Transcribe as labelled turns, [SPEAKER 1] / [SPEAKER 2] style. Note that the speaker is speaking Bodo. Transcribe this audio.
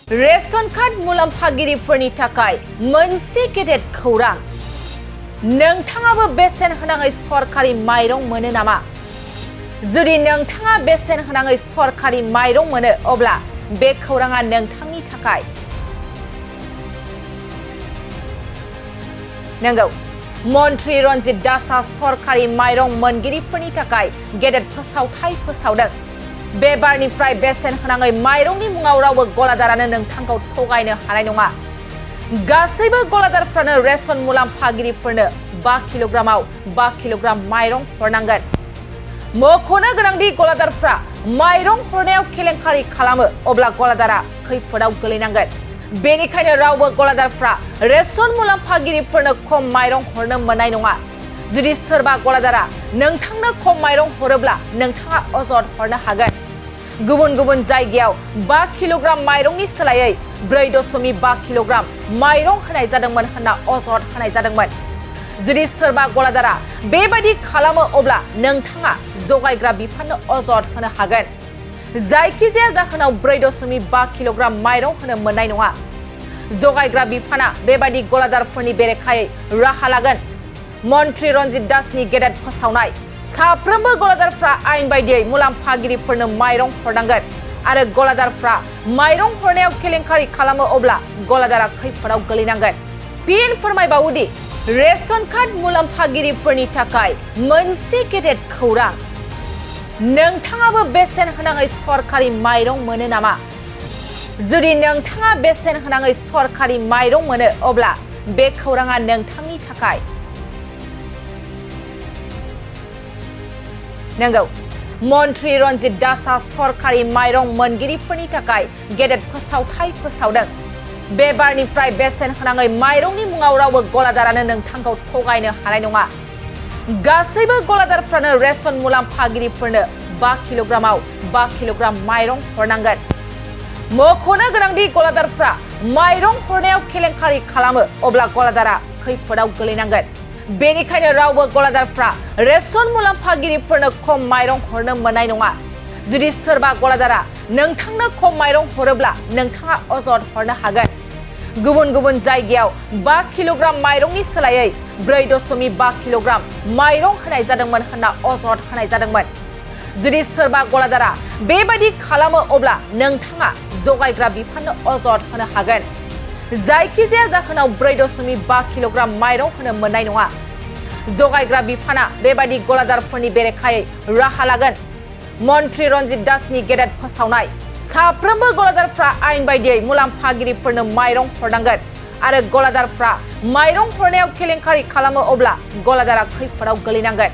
[SPEAKER 1] रेशन कार्ड मुलाम्फागिरिफोरनि थाखाय मोनसे गेदेर खौरां। नोंथाङाबो बेसेन होनाङै सरकारि माइरं मोनो नामा? जुदि नोंथाङा बेसेन होनाङै सरकारि माइरं मोनो अब्ला बे खौराङा नोंथांनि थाखाय। नंगौ, मन्त्रि रन्जित दासआ सरकारि माइरं मोनगिरिफोरनि थाखाय गेदेर फोसावथाय फोसावदों। बे बारनिफ्राय बेसेन होनाङै माइरंनि मुङाव रावबो गलादारानो नोंथांखौ थगायनो हानाय नङा। गासैबो गलादारफ्रानो रेशन मुलाम्फागिरिफोरनो 5 किल'ग्रामाव 5 किल'ग्राम माइरं हरनांगोन। मख'नो गोनांदि गलादारफ्रा माइरं हरनायाव केलेंकारि खालामो अब्ला गलादारा खैफोदाव गोलैनांगोन। बेनिखायनो रावबो गलादारफ्रा रेशन मुलाम्फागिरिफोरनो खम माइरं हरनो मोननाय नङा। जुदि सोरबा गलादारा नोंथांनो खम माइरं हरोब्ला नोंथाङा अजद हरनो हागोन। गुबुन गुबुन जायगायाव 5 किल'ग्राम माइरंनि सोलायै 4.5 किल'ग्राम माइरं होनाय जादोंमोन होनना अजद होनाय जादोंमोन। जुदि सोरबा गलादारा बेबायदि खालामो अब्ला नोंथाङा जगायग्रा बिफाननो अजद होनो हागोन। जायखिजाया जाहोनाव 4.5 किल'ग्राम माइरं होनो मोननाय नङा। जगायग्रा बिफाना बेबायदि गलादारफोरनि बेरेखायै राहा लागोन। मन्त्रि रन्जित दासनि गेदेर फोसावनाय। साफ्रोमबो गलादारफ्रा आयेन बायदियै मुलाम्फागिरिफोरनो माइरं हरनांगोन आरो गलादारफ्रा माइरं हरनायाव केलेंकारि खालामो अब्ला गलादारा खैफोदाव गोलैनांगोन। फिन फोरमायबावोदि रेशन कार्ड मुलाम्फागिरिफोरनि थाखाय मोनसे गेदेर खौरां। नोंथाङाबो बेसेन होनाङै सरकारि माइरं मोनो नामा? जुदि नोंथाङा बेसेन होनाङै सरकारि माइरं मोनो अब्ला बे खौराङा नोंथांनि थाखाय। नंगौ, मन्त्रि रन्जित दासआ सरकारि माइरं मोनगिरिफोरनि थाखाय गेदेर फोसावथाय फोसावदों। बे बारनिफ्राय बेसेन होनाङै माइरंनि मुङाव रावबो गलादारानो नोंथांखौ थगायनो हानाय नङा। गासैबो गलादारफ्रानो रेशन मुलाम्फागिरिफोरनो 5 किल'ग्रामाव 5 किल'ग्राम माइरं हरनांगोन। मख'नो गोनांदि गलादारफ्रा माइरं हरनायाव केलेंकारि खालामो अब्ला गलादारा खैफोदाव गोलैनांगोन। बेनिखायनो रावबो गलादारफ्रा रेशन मुलाम्फागिरिफोरनो खम माइरं हरनो मोननाय नङा। जुदि सोरबा गलादारा नोंथांनो खम माइरं हरोब्ला नोंथाङा अजद हरनो हागोन। गुबुन गुबुन जायगायाव 5 किल'ग्राम माइरंनि सोलायै 4.5 किल'ग्राम माइरं होनाय जादोंमोन होनना अजद होनाय जादोंमोन। जुदि सोरबा गलादारा बेबायदि खालामो अब्ला नोंथाङा जगायग्रा बिफाननो अजद होनो हागोन। जायखिजाया जाहोनाव 4.5 किल'ग्राम माइरं होनो मोननाय नङा। जगायग्रा बिफाना बेबायदि गलादारफोरनि बेरेखायै राहा लागोन। मन्त्रि रन्जित दासनि गेदेर फोसावनाय। साफ्रोमबो गलादारफ्रा आयेन बायदियै मुलाम्फागिरिफोरनो माइरं हरनांगोन आरो गलादारफ्रा माइरं हरनायाव केलेंकारि खालामो अब्ला गलादारा खैफोदाव गोलैनांगोन।